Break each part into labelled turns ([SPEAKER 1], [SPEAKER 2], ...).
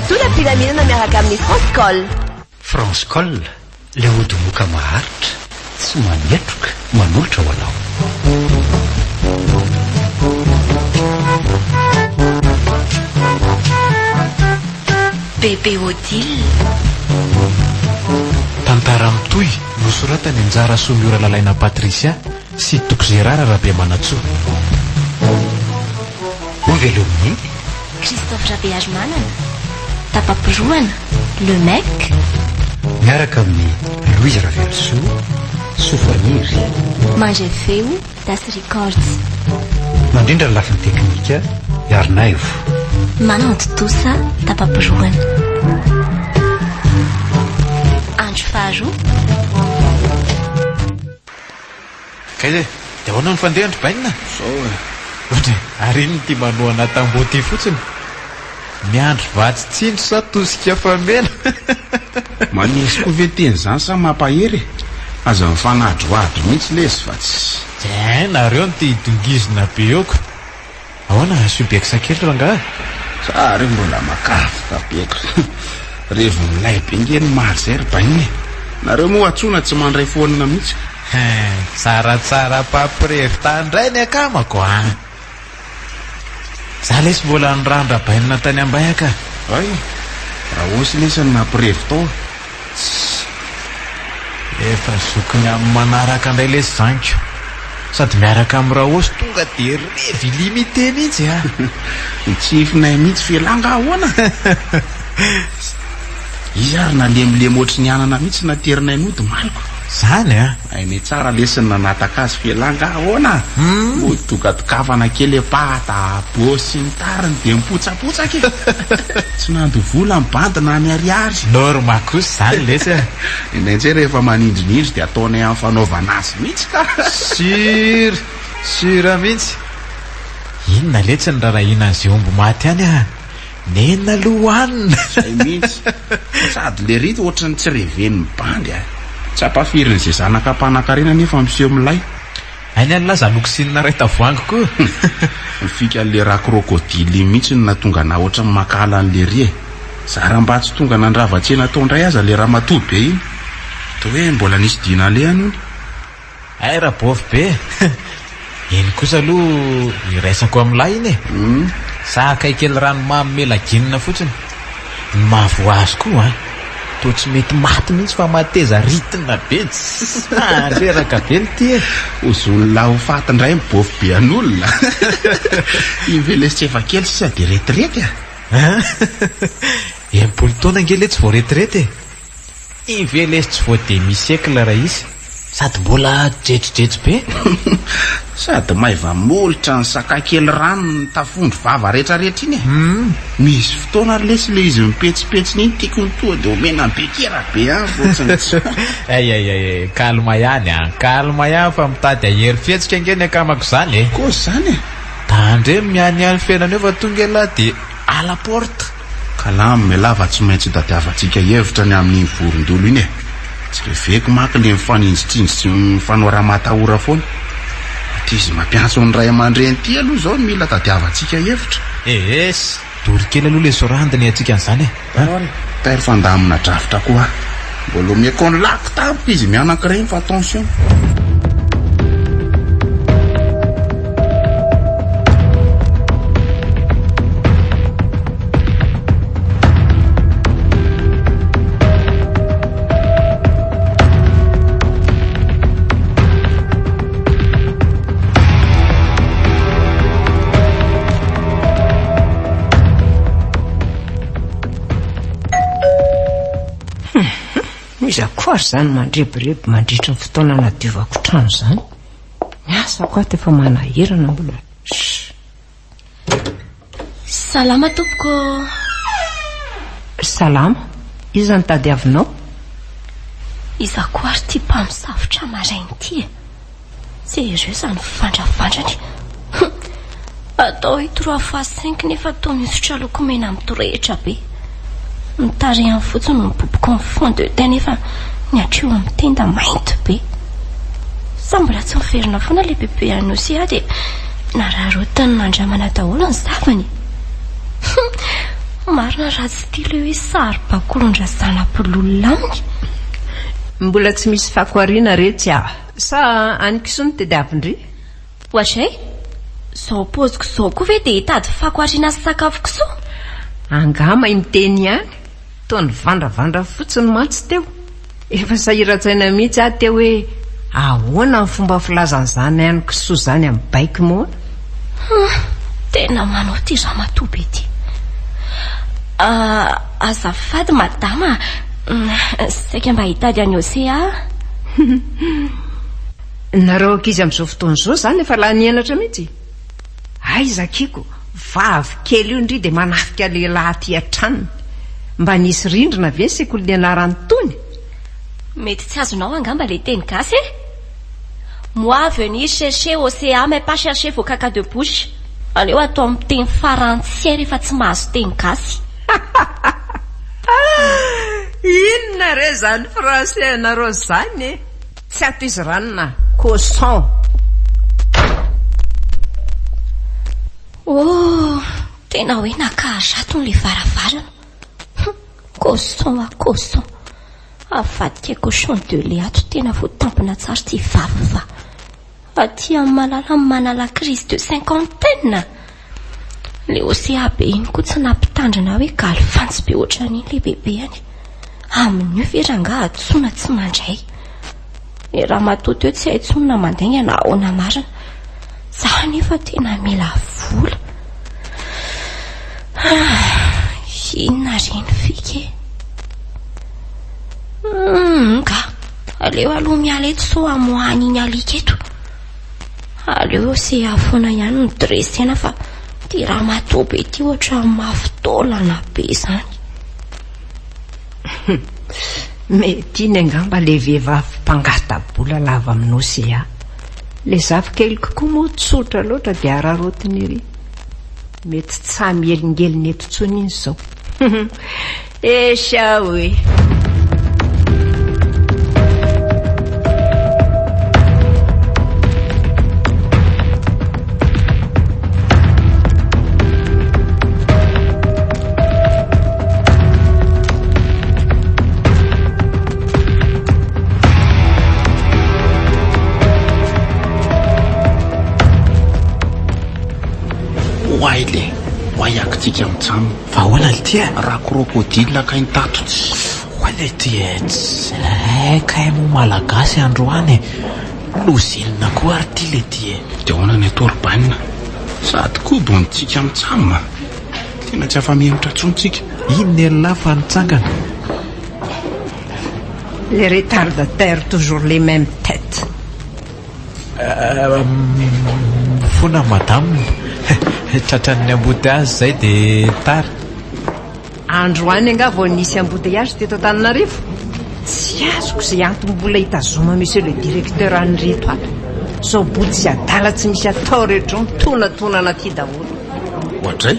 [SPEAKER 1] Mazotoa am-pilaminana miaraka amin'ny France Call.
[SPEAKER 2] France Call, ilay ody moka maharitra, tsy manetroka, manolotra ho anao.
[SPEAKER 3] Bebe Odile.
[SPEAKER 4] Tantara mitohy nosoratan'i Anjara Somiora Lalaina Patricia sy Toky Gérard Rabemanantsoa.
[SPEAKER 2] Ho velominy.
[SPEAKER 3] Christophe Rabearimanana, Tapa-pirohana, Le Mec.
[SPEAKER 2] Miaraka amin'i Louise Ravelosoa, Sofaniry.
[SPEAKER 3] Mandray feo, Das Records.
[SPEAKER 2] Mandrindra ny lafiny teknika, Iarnaivo.
[SPEAKER 3] Manantontosa, Tapa-pirohana. Andro faharoa.
[SPEAKER 4] Kay e! Dia ahoana ny fandehany ry bainina?
[SPEAKER 5] Zao e!
[SPEAKER 4] Ohatra e! Ary inona ity manohana tamboho ity fotsiny? Miandry vatsy tsindry sa tosika fameno?
[SPEAKER 5] Manisy koa ve teny izany sa mampahery e? Aza mifanadrohadro mihitsy lesy fa tsy.
[SPEAKER 4] Tiens, nareo no te hidongizina be eo ko! Ahoana, asio beksa kely rangaha?
[SPEAKER 5] Za re mbola makafoka be ka. Revy milay be nge ny maly zay ry bainina e. Nareo moa antsoina tsy mandray phone mihitsy.
[SPEAKER 4] Hein, tsaratsara mpampirevy tany ndray ny akamako an! Za lesy mbola nirandra bainina tany Ambaya ka.
[SPEAKER 5] Hay, Raosy lesy no nampirevy tao.
[SPEAKER 4] Tssy! Efa zokiny amin'ny manaraka indray lesy izany ko! Sady miaraka amin'i Raosy tonga dia revy illimité mihitsy a!
[SPEAKER 5] Ny tsifinay mihitsy f'elah angaha ahoana? Izy ary nalemilemy ohatry ny anana mihitsy naterinay nody maliko.
[SPEAKER 4] Zany a!
[SPEAKER 5] Hainay tsara lesy ny nanataka azy f'elah angaha ahoana? Mody dokadokafana kely epata, bôsy sy ny tariny dia mipotsapotsaka e! Tsy nandoa vola ny bandy na ny ariary.
[SPEAKER 4] Norma kosa izany lesy a!
[SPEAKER 5] Indraindray rehefa manindrinindry dia ataonay amin'ny fanaovana azy mihitsy ka!
[SPEAKER 4] Sur! Sur mihitsy! Inona letsy ny rarahiana an'izay omby maty any a! Nenina aloha hohanina!
[SPEAKER 5] Izay mihitsy! Sady lery ito ohatran'ny tsy reven'ny bandy a! Tsy ampafirin'izay zanaka mpanankarena nefa miseho milay.
[SPEAKER 4] Hainy an'lah za lokosinina ray tavoahangy koa.
[SPEAKER 5] Ny fikan'le ra crocodile iny mihitsy no nahatonga anah ohatran'ny mankahala an'i lery e! Zara mba tsy tonga nandrava tsena tao indray aza le ramatoa be iny. Toa hoe mbola nisy dia nalehany hono.
[SPEAKER 4] Hay rabôfy be e! Iny kosa aloha iraisako amin'lah iny e! Sakay kely ranomamy melaginina fotsiny. Ny mahavoa azy koa an! Toa tsy mety maty mihitsy fa mateza rythme be tssy reraka be ny ty e!
[SPEAKER 5] Ozon'lah ho faty indray ny bôfy be an'olona. Iny ve lesy tsy efa kely sisa dia retirety a!
[SPEAKER 4] An! 60 taona ange letsy vao retirety e! Iny ve lesy tsy vao demi siècle Raissa? Sady mbola jejojejo be.
[SPEAKER 5] Sady maiva-molotra ny sakay kely rano ny tafondro vava retraretra iny e! Misy fotoana ary lesy le izy mipetsipetsina iny tiako ny tonga de omena bekera be any fotsiny tsy.
[SPEAKER 4] Ay ay ay, calme ihany an, calme ihany fa mitady hahery fihetsika ange ny akamako izany e!
[SPEAKER 5] Koa izany e!
[SPEAKER 4] Tandremo mianiany fiainana eo fa tonga elah de à la porte.
[SPEAKER 5] Kalamo elah fa tsy maintsy hitadiavantsika hevitra ny amin'iny vorondolo iny e! Tsy reveko manko le mifaninjitrinjy sy mifanao ramatahora foana. Ity izy mampiantso ny ray aman-dreny ity aloha izao no mila tadiavantsika hevitra.
[SPEAKER 4] Ees! Dory kely aloha le sorandy ny antsika an'izany e!
[SPEAKER 5] An! Tairo fa handamina drafitra koa aho. Mbola omeko ny lako tampoka izy mianaka ireny fa attention.
[SPEAKER 6] Iza koa ary izany mandrebireby mandritra ny fotoana anadiovako trano izany? Ny asako ato efa manahirana mbola. Shh.
[SPEAKER 3] Salama tompoko.
[SPEAKER 6] Salama. Iza no tadiavinao?
[SPEAKER 3] Iza koa ary ity mpamosavitra maraina ity e? Jereo izany vandravandrany. Atao hoe trois fois cinq nefa toa mihosotra lokomena midorehitra be. Ny tarehiny fotsiny no miboboka amin'ny fond de teint nefa ny hatreo amin'ny tenda mainty be. Sa mbola tsy miverina foana ilay bebe Anosy dia nararaotiny nandramana daholo ny zavany. Marina raha tsy tia ilay hoe saribakolon-drazanapololona aminy.
[SPEAKER 6] Mbola tsy misy fako ariana retsy ah. Sa any kisoa no tediavin-dry?
[SPEAKER 3] Oadray! Izao paoziko izao koa ve dia hitady fako ariana sy sakafo kisoa?
[SPEAKER 6] Angaha mahay miteny ihany? Toa nivandravandra fotsiny mantsy teo. Efa sahiran-tsaina mihitsy aho teo hoe ahoana ny fomba filazan'izany any kisoa izany amin'ny baiko moana?
[SPEAKER 3] Hum, tena manao ity ramatoa be ity. Ah, azafady madama, saika mba hitady an'i Océa aho.
[SPEAKER 6] Nareo ankizy amin'izao fotoana izao izany efa lany henatra mihitsy. Aiza akiko, vavy kely io ndry dia manafika lehilahy aty an-tranony. Mba nisy rindrina ve ny sekoly nianarany tony?
[SPEAKER 3] Mety tsy azonao angamba ilay teny gasy e! Moi venir chercher OCA mais pas chercher vos caca de bouche. Aleo atao amin'ny teny farantsay rehefa tsy mahazo teny gasy.
[SPEAKER 6] Inona re izany français anareo izany e? Tsy ato izy ranona cochon.
[SPEAKER 3] Oh, tena hoe naka haratony ilay varavarana. Hum, cochon a cochon. Avadika cochon de lait ato tena voatampina tsara ity vava fa. Aty amin'ny malala manala crise de cinquantaine. Le OCA be iny koa tsy nampitandrina ahy hoe galifantsy be ohatran'iny le bebeany. Amin'io ve rangaha antsoina tsy mandray. Le ramatoa teo tsy hay intsony na mandainga na ahoana marina. Za anefa tena mila vola. Ah, inona re ny fika e? Hum, ka. Aleo aloha miala eto sao hamoahan'iny alika eto. Aleo OCA foana ihany no dressena fa ty ramatoa be ty ohatran'ny mafy taolana be izany.
[SPEAKER 6] Mety iny angamba le vehivavy mpangata-bola lava amin'ny OCA. Le zafikeliko koa moa tsotra loatra dia araraotiny ery. Mety tsy sahy mihelingelina eto intsony iny izao. Esha oe.
[SPEAKER 5] Oay le, oay akitsika mitsam.
[SPEAKER 4] Fa ahoana lty e?
[SPEAKER 5] Raha crocodile kay ny tato tsy.
[SPEAKER 4] Oay lty e, tsy hay kay moa malagasy androany e. Lozelina koa ary ty lty e.
[SPEAKER 5] Dia ahoana ny atao ry bainina? Sady kobony tsika mitsam a. Tena tsy afa-mihemotra intsony tsika.
[SPEAKER 4] Inona elah fa nitsangana?
[SPEAKER 6] Les retardataires toujours les mêmes têtes.
[SPEAKER 4] Mifona madame, tratran'ny embouteillage zay dia tara.
[SPEAKER 6] Androany angaha vao nisy embouteillage teto Antananarivo? Tsy azoko izay antony mbola hitazoma monsieur le directeur an'ireto ato. Zao body sy adala tsy misy atao rehetra izao mitonatonana aty daholo.
[SPEAKER 5] Oadray,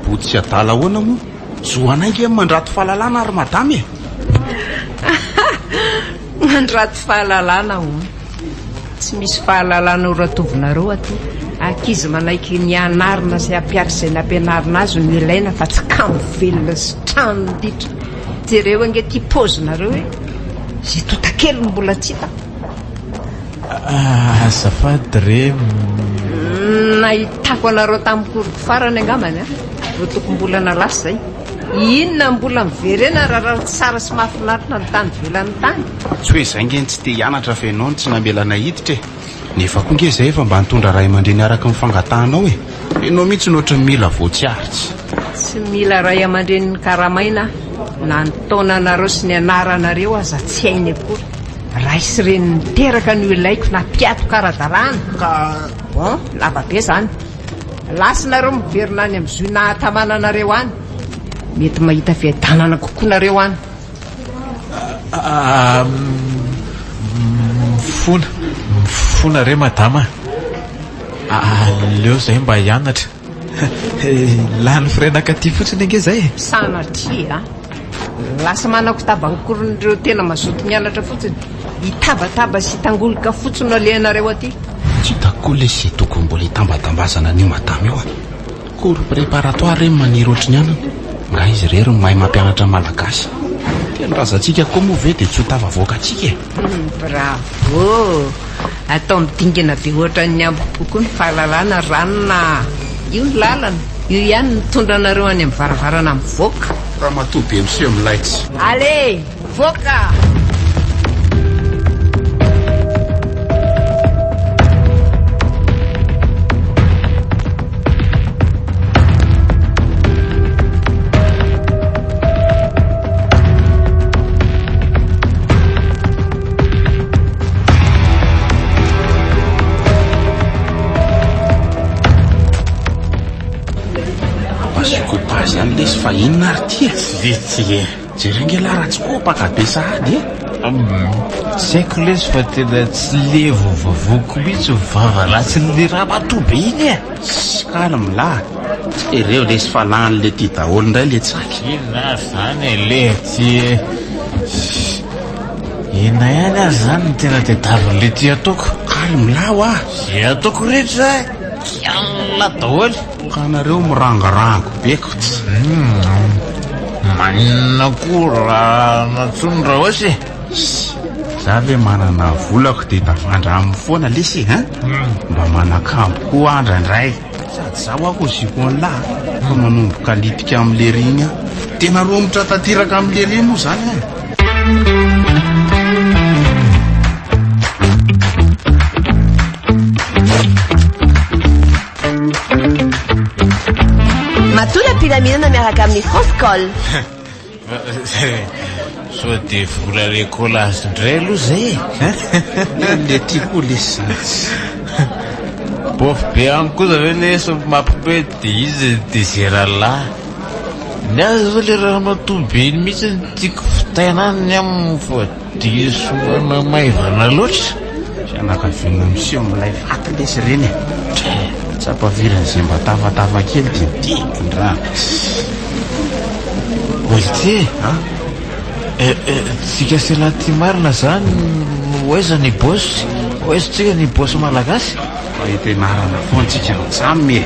[SPEAKER 5] body sy adala ahoana moa? Zo anay nge ny mandrato fahalalana ry madama e!
[SPEAKER 6] Mandrato fahalalana hono. Tsy misy fahalalana ho ratovinareo aty. Ankizy manaiky ny hanarina sy hampiatra izay nampianarina azy no ilaina fa tsy kamo velona sy tranon-ditra. Jereo ange ity paozinareo e! Izay tontakely no mbola tsy hita.
[SPEAKER 4] Azafady re.
[SPEAKER 6] Nahitako anareo tamin'ny cours farany angambany an! Roatokom-bolana lasa izay. Inona mbola miverena raha raha tsara sy mahafinaritra ny tany ivelany tany?
[SPEAKER 5] Tsy hoe izay nge no tsy te hianatra fa ianao no tsy namela anay hiditra e! Nefa koa nge izay efa mba nitondra ray aman-dreny araka ny fangatahanao e! Ianao mihitsy no ohatry ny mila voatsiary.
[SPEAKER 6] Tsy mila ray aman-dreny nokaramaina aho, na ny taonanareo sy ny anaranareo aza tsy hainy akory. Ray sy reny niteraka no ilaiko na mpiatoka ara-dalàna.
[SPEAKER 5] Ka.
[SPEAKER 6] Bon, lava be izany. Lasa nareo miverina any amin'ny zohy nahatamana anareo any. Mety mahita fiadanana kokoa nareo any.
[SPEAKER 4] Mifona, mifona re madama a. Aleo zay mba hianatra. Lany frais nakaty fotsiny ange zay e.
[SPEAKER 6] Sanatria a. Lasa manakotaba ny koron'ireo tena mazoto mianatra fotsiny. Hitabataba sy hitangoloka fotsiny no alehanareo aty.
[SPEAKER 5] Tsy hitako koa lesy izay tokony mbola hitambatambazana an'io madama io a. Cours préparatoire re no maniry ohatry ny anana. Angaha izy irery no mahay mampianatra malagasy? Teny razantsika koa moa ve dia tsy ho tafavoaka antsika e?
[SPEAKER 6] Bravo! Atao midingana be ohatran'ny ambopo koa ny fahalalana ranona a! Io ny lalana, io ihany no mitondra anareo any amin'ny varavarana mivoaka.
[SPEAKER 5] Ramatoa be miseho milay tsy.
[SPEAKER 6] Allez! Mivoaka!
[SPEAKER 5] Baziko azy ihany lesy fa inona ary ty e?
[SPEAKER 4] Tsy ty e.
[SPEAKER 5] Jereo nge lah raha tsy kopaka be sahady e.
[SPEAKER 4] Tsy haiko lesy fa tena tsy levo vavoko mihitsy ny vava ratsin'le ramatoa be iny e.
[SPEAKER 5] Calme lah. Jereo lesy fa lany le ty daholo indray le tsaky.
[SPEAKER 4] Inona ary zany e lety e. Inona ihany ary zany no tena tadiavin'le ty ataoko.
[SPEAKER 5] Calme lah hoa.
[SPEAKER 4] Ze ataoko rehetra kianina daholo.
[SPEAKER 5] Ka nareo mirangorango be ko tsy.
[SPEAKER 4] Maninona koa raha nantsoiny Raosy e.
[SPEAKER 5] Za ve manana volako dia tafandra aminy foana lesy e hein? Mba manakambo koa aho indraindray. Sady za hoa koziko an'lah fa manomboka litika amin'lery iny aho. Tena romotra tanteraka amin'lery moa zany e.
[SPEAKER 1] Matola am-pilaminana miaraka amin'ny France Call.
[SPEAKER 4] Sao dia vola lekolazy indray aloha zay e?
[SPEAKER 5] Le ty koa lesy zany.
[SPEAKER 4] Bofy be amiko kosa ve lesy mampipety dia izy tezera lahy. Ny azy zao le ramatoa be iny mihitsy no tiako vitaina any aminy fa diso manamaivana loatra.
[SPEAKER 5] Fianakaviana miseho milay faty lesy ireny e. Tsapaviran'izay mba tafatafa kely dia midingin-drano.
[SPEAKER 4] Gaultier a! Eh, eh, tsika sy lahy ty marina zany ho aiza ny boss? Ho aiza tsika ny boss malagasy?
[SPEAKER 5] Fa eto ianarana foana tsika mijam e!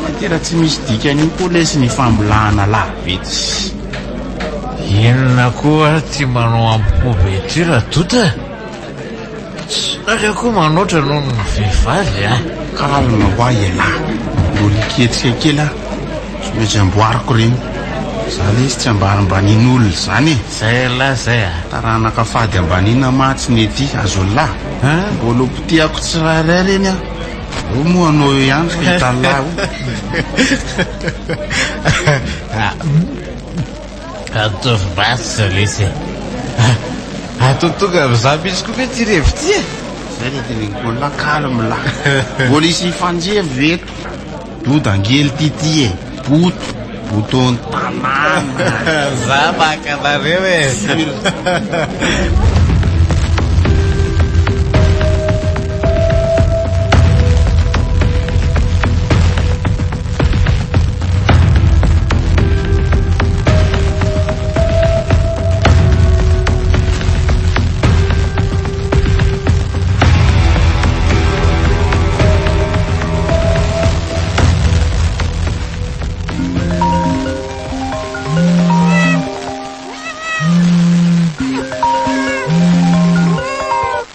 [SPEAKER 5] Fa tena tsy misy dikany io koa lesy ny famolahana lahy be tsy.
[SPEAKER 4] Inona koa ary ty manao ampo be ty Radota? Tsy nareo koa manoatra noho ny vehivavy a!
[SPEAKER 5] Calme hoa ialahy, mbola hiketsika kely aho, tsy maintsy amboariko ireny. Za lesy tsy ambanimbanian'olona izany e!
[SPEAKER 4] Zay ialahy zay a!
[SPEAKER 5] Taranaka fady ambaniana mantsy ny ety, azon'lah. Mbola ho potehako tsirairay ireny aho. Eo moa anao eo ihany fa hitan'lah eo.
[SPEAKER 4] Ataovy ratsy zao lesy e. Atao tonga amin'izaho mihitsy koa ve ity revy ity e?
[SPEAKER 5] Zay le teneniko an'lah calme lah. Mbola hisy hifanjevo eto. Doda angely ty ty e. Boto. Boto ny tanàna.
[SPEAKER 4] Za maka anareo e.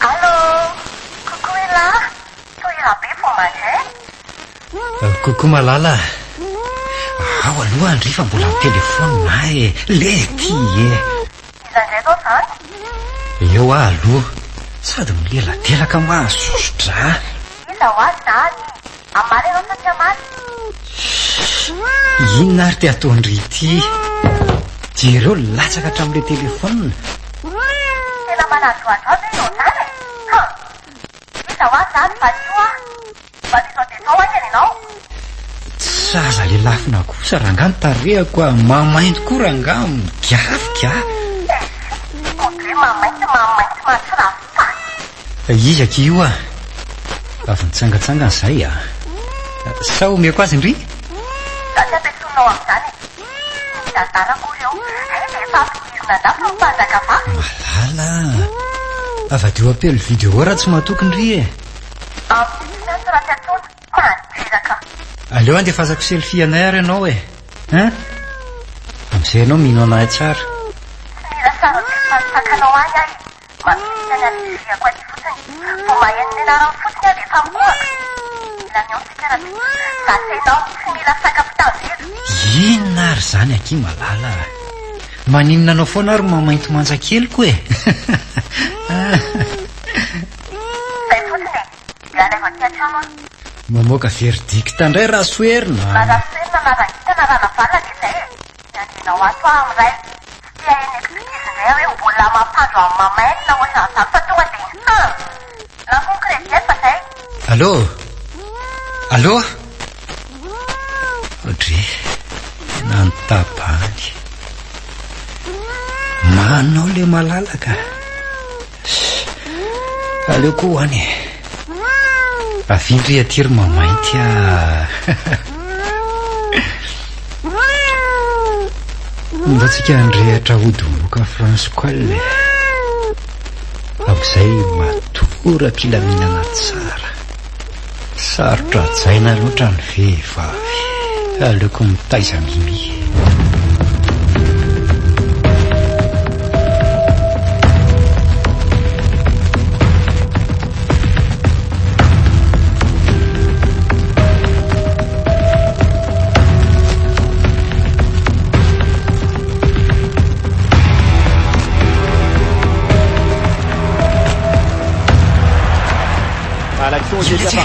[SPEAKER 7] Allô Coucou elah Toa ela be vao mandray
[SPEAKER 2] Coucou Malala a! Ao aloha ndry fa mbola mi-téléphone aho e! Lety e!
[SPEAKER 7] Iza indray izao izany?
[SPEAKER 2] Eo aho aloha, sady mileladelaka mahasosotra a!
[SPEAKER 7] Iza hoa izany? Hamaly ianao sa tsy hamaly?
[SPEAKER 2] Shh! Inona ary ity ataon-dry ity? Jereo latsaka hatramin'ilay téléphone.
[SPEAKER 7] Tena manadrohadro ahy ve ianao izany e? Han! Iza hoa izany? Valio aho! Valio izao dia izao haingana ianao!
[SPEAKER 2] Tsy aza lelafina kosa rangaha ny tarehako a! Mamainty koa rangaha, migafika a!
[SPEAKER 7] Eish! Mody hoe mamainty mamainty mahatsiravina.
[SPEAKER 2] Iza akia io a? Avy nitsangantsangana izay a! Sa omeko azy ndry?
[SPEAKER 7] Za tsy ampiasoninao amin'izany e! Misy adala akory eo. Hay dia efa ampidirina an-dafy ny mpanjaka vavy.
[SPEAKER 2] Malala a! Avadiho appel vidéo raha tsy matoky ndry e!
[SPEAKER 7] Ampidirina any raha tsy antsoina. Mandreraka.
[SPEAKER 2] Aleo andefasako selfie anay ary ianao e! Hein? Amin'izay ianao mino an'ahy tsara.
[SPEAKER 7] Tsy mila sarobidy fanotsakanao ahy aho e! Mampiditra ny allergie-ko aty fotsiny. Vao maheno ny anarany fotsiny aho dia efa mikohaka. Mila mihaona isika rahampitso. Zatra ianao, tsy mila saka mpitandro eto.
[SPEAKER 2] Inona ary izany akia malala a! Maninona anao foana ary mamainty manja keliko e!
[SPEAKER 7] Izay fotsiny e! Dia alaivo aty an-trano aho.
[SPEAKER 2] Mamoaka verdict indray Rasoherina
[SPEAKER 7] a! Na Rasoherina na Rangita na Ranavalona dia izay e! Miandry anao ato aho amin'ray. Tsy te haheno excuse indray aho hoe mbola mampandro an'i Mamaine na ohatran'izany fa tonga dia hum! Lafo ny crédit fa zay.
[SPEAKER 2] Allô? Allô? Dre, tena nitabany. Manao le malalaka. Aleo koa ho any e. Avia ndry aty ry mamainty a. Ndao tsika handrehatra ody moka François e. Amin'izay matory am-pilaminana tsara. Sarotra hajaina loatra ny vehivavy. Aleoko mitaiza Mimi.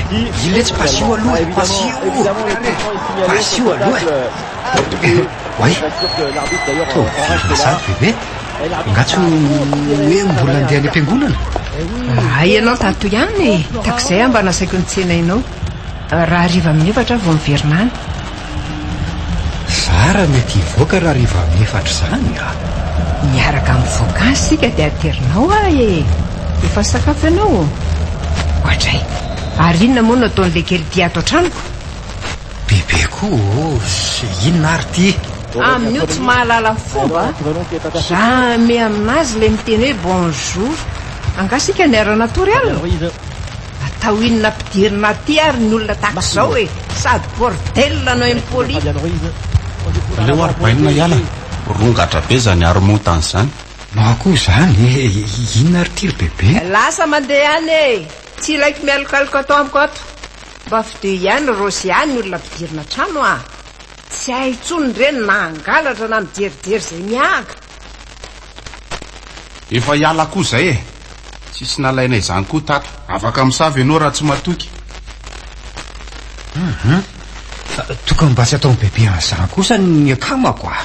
[SPEAKER 2] Io letsy pasio aloha e, pasio! Pasio aloha e! Oay! Toa velona sady bebe! Angaha tsy hoe mbola andeha any am-piangonana?
[SPEAKER 6] Hay ianao tato ihany e! Takizay aho mba nasaiko nitsenainao. Raha hariva amin'ny efatra aho vao miverina any.
[SPEAKER 2] Zara mety hivoaka raha hariva amin'ny efatra izany a!
[SPEAKER 6] Miaraka mivoaka any isika dia aterinao aho e! Efa nisakafo ianao? Oadray! Ary inona moa no ataon'ilay kely ity ato an-tranoko?
[SPEAKER 2] Bebe koa ô! Inona ary ity?
[SPEAKER 6] Amin'io tsy mahalala fomba, jamais aminazy ilay miteny hoe bonjour. Angaha isika niara-natory alina? Atao inona ampidirina aty ary ny olona tahaka izao e! Sady bordel no impoli.
[SPEAKER 5] Aleo ary bainina hiala, rongatra be izany haromontana izany.
[SPEAKER 2] Nao koa izany e! Inona ary ity ry bebe?
[SPEAKER 6] Lasa mandeha any e! Tsy ilaiko mialokaloka ato amiko ato. Mba fidio ihany ry Rosia ny olona ampidirina an-trano a! Tsy hay intsony ireny na hangalatra na mijerijery izay mihaga.
[SPEAKER 5] Efa hiala koa izay e! Tsisy nalaina izany koa tato. Afaka misava ianao raha tsy matoky.
[SPEAKER 2] Hum. Tokony mba tsy ataon'i bebe an'izany kosa ny akamako a!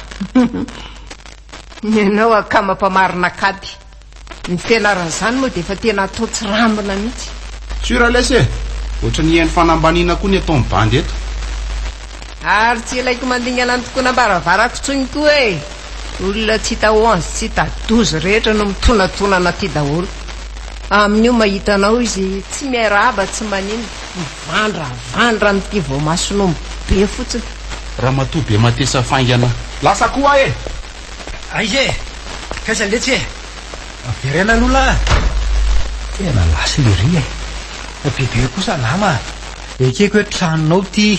[SPEAKER 6] Ny anao akama mpamarina kady. Ny fianarana izany moa dia efa tena atao tsirambina mihitsy.
[SPEAKER 5] Sûr lesy e! Ohatran'ny hihaino fanambaniana koa ny ataon'ny bandy eto.
[SPEAKER 6] Ary tsy ilaiko mandingana ny tokonam-baravarako intsony koa e! Olona tsy hita onze tsy hita douze rehetra no mitonatonana aty daholo. Amin'io mahita anao izy tsy miarahaba tsy maninona, mivandravandra amin'ity voamason'omby be fotsiny.
[SPEAKER 5] Ramatoa be matesa faingana. Lasa koa aho e!
[SPEAKER 2] Aiza e! Kaiza letsy e! Avereno aloha lah! Tena lasa lery e! Bebe kosa nama a! Ekeko hoe tranonao ity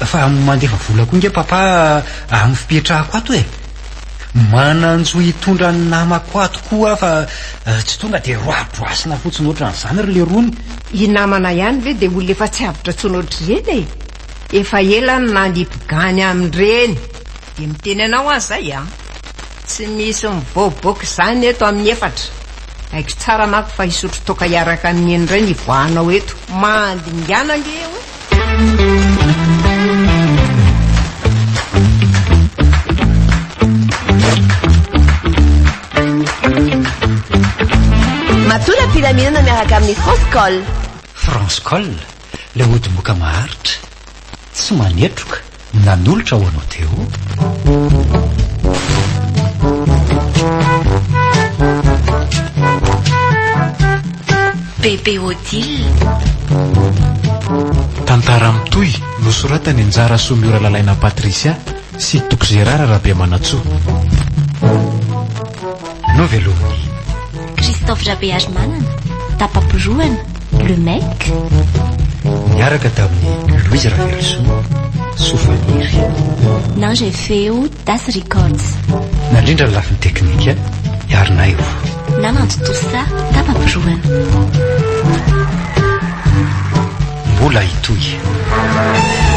[SPEAKER 2] fa mandefa vola koa nge papa amin'ny fipetrahako ato e! Manan-jo hitondra ny namako ato koa aho fa tsy tonga dia roadroasina fotsiny ohatran'izany ry lerony.
[SPEAKER 6] I namana ihany ve dia olona efa tsy avotra intsony ohatr'ireny e! Efa ela no nanipigany amin'ireny. Dia miteny anao aho izay an! Tsy misy mivoaboaka izany eto amin'ny efatra. Haiko tsara manko fa hisotro toaka hiaraka amin'i Neny indray ny hivoahanao eto. Mandingana ange eo e!
[SPEAKER 1] Matola am-pilaminana miaraka amin'ny France Call.
[SPEAKER 2] France Call, ilay ody moka maharitra. Tsy manetroka, nanolotra ho anao teo.
[SPEAKER 3] Bebe Odile.
[SPEAKER 4] Tantara mitohy nosoratan'i Njara Somiora Lalaina Patricia sy Toky Gérard Rabemanantsoa.
[SPEAKER 2] Novelomin'i.
[SPEAKER 3] Christophe Rabearimanana, Tapa-porohana, Le Mec.
[SPEAKER 2] Niaraka tamin'i Louise Ravelosoa, Soafaniry.
[SPEAKER 3] Nandray feo Das Records.
[SPEAKER 2] Nandrindra ny lafiny teknika, Iharinaivo.
[SPEAKER 3] Nanantontosa tapa-piroana.
[SPEAKER 2] Mbola hitohy.